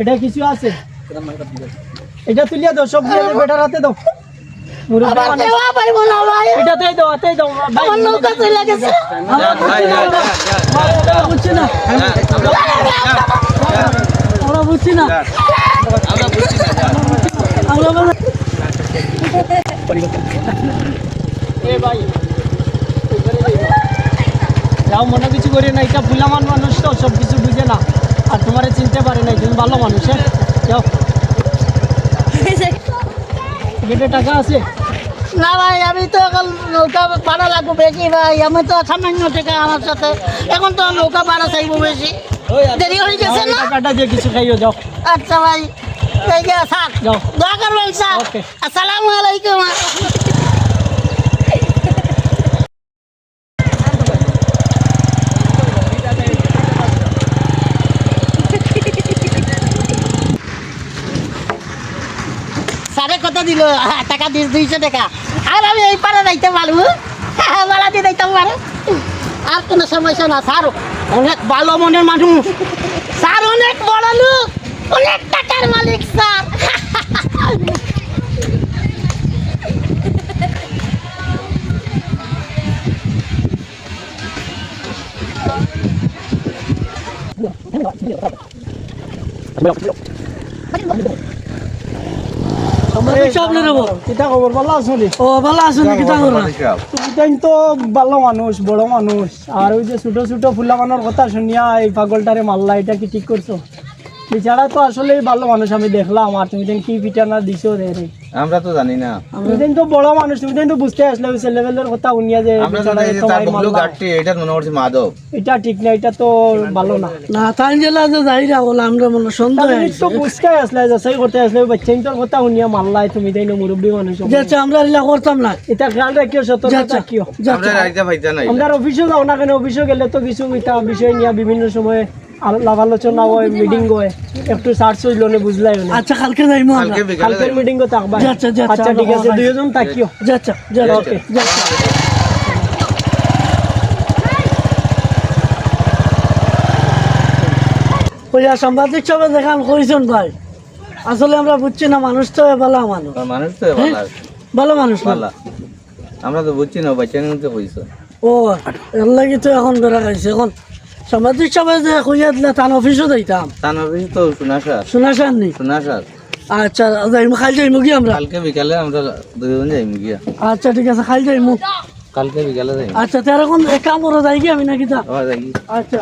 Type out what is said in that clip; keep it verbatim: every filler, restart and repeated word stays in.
এটা কিছু আছে? এটা তুলিয়া দাও, সব দিয়া দাও, বেটার হাতে দাও। মুরব্বি মানুষ। দেওয়া পাইবো না ভাই। এটা তাই দাও, তাই দাও। ভাই, আমার নৌকা চলে গেছে। আমরা বুঝছি না। আমরা বুঝছি না। আমরা বুঝ- এ ভাই, যাও, মনে কিছু করিও না, এটা ভুলামান মানুষ তো, সব কিছু বুঝে না, আর তোমারে চিনতে পারে নাই, তুমি ভালো মানুষ, হ্যাঁ? যাও। পকেটে টাকা আছে? না ভাই, আমি তো এখন নৌকা ভাড়া লাগবো বেশি ভাই, আমি তো সামান্য টাকা আমার সাথে, এখন তো নৌকা ভাড়া চাইবো বেশি, দেরি হয়ে গেছে না? টাকাটা দিয়ে কিছু খাইও, যাও। আচ্ছা ভাই, এই যে স্যার, যাও। দোয়া করবেন স্যার। ওকে। আসসালামু আলাইকুম। স্যারে কত দিল? হ্যাঁ, টাকা দিস দুইশো টাকা। আর আমি এই পারে যাইতে পারবো? হ্যাঁ, ভাড়া দিয়ে যাইতাম পারে। আর কোনো সমস্যা না, স্যার অনেক ভালো মনের মানুষ। স্যার অনেক বড় লোক, অনেক টাকার মালিক স্যার। সাংবাদিক সাহেব রে বাবা। কিতা খবর? ভালা আছো নি? ও, ভালা আছো নি? কিতা খবর? সাংবাদিক সাহেব। তুমি তাইন তো ভালা মানুষ, বড় মানুষ। আর ওই যে ছোট ছোট ফুলামানর কথা শুনিয়া এই পাগলটারে মারলা, এটা কি ঠিক করছো? বেচারা তো আসলেই ভালা মানুষ, আমি দেখলাম। আর তুমি তাইন কি পিটানা দিছো রে, রে? আমরা তো জানি না। তুমি তাইন তো বড় মানুষ, তুমি তাইন তো বুঝতে আসলে ওই ছেলেবেলের কথা শুনিয়া যে আমরা তো বেচারা জানি যে এত তার মাইর মুখলো মারলা। গাঁটটি, এটা মনে করছি মাদক। এটা ঠিক না, এটা তো ভালো না। না, তাই জেলা যে যাই না বলে আমরা মনে সন্দেহ তাহলে হয়েছে। তো বুঝতে আসলে, যাচাই করতে আসলে, ওই বাচ্চাইন্তর কথা শুনিয়া মারলাই তুমি, তাই না, মুরব্বী মানুষ। যে আচ্ছা, আমরা এগুলা করতাম না। এটা খেয়াল রাখিও, সতর্ক যে আচ্ছা, থাকিও। যে আচ্ছা। আমরা রাইতে পাইতা নাই। আমরা অফিসে যাও না কেন, অফিসে গেলে তো কিছু এটা বিষয় নিয়ে বিভিন্ন সময় আল-, লাভ আলোচনা হয়, মিটিং হয়, একটু সার্চ হইল না, বুঝলাই না। আচ্ছা, কালকে যাইমু আমরা। কালকে বিকালে কালকের যাইমু। মিটিং ও থাকবা। যে আচ্ছা, যে আচ্ছা, আচ্ছা, ঠিক আছে, আমরা দুইজন থাকিও। যে আচ্ছা, যে আচ্ছা, ওকে। যে আচ্ছা। ওই যে সাংবাদিক সাহেব যেখান কইছেন ভাই, আসলে আমরা বুঝছি না, মানুষ তো এ ভালা মানুষ। আর মানুষ তো এ ভালা। হ্যাঁ? ভালা মানুষ না? ভালা। আমরা তো বুঝছি না, বাচ্চা নিতে কইছে। ও, এর লাগি তো এখন বেড়া খাইছে। এখন সাংবাদিক সাহেব যে কইয়া দিলা, তান অফিসও যাইতাম। তান অফিস তো সোনাশার। সোনাশার নি? সোনাশার। আচ্ছা, যাইমু, কাল যাইমু কি আমরা? কালকে বিকালে আমরা দুইজন যাইমু গিয়া। আচ্ছা, ঠিক আছে, কাল যাইমু। কালকে বিকালে যাইমু। আচ্ছা, তার এখন এক কাম করো, যাই কি আমি নাকি তা? ও, যাই কি? আচ্ছা।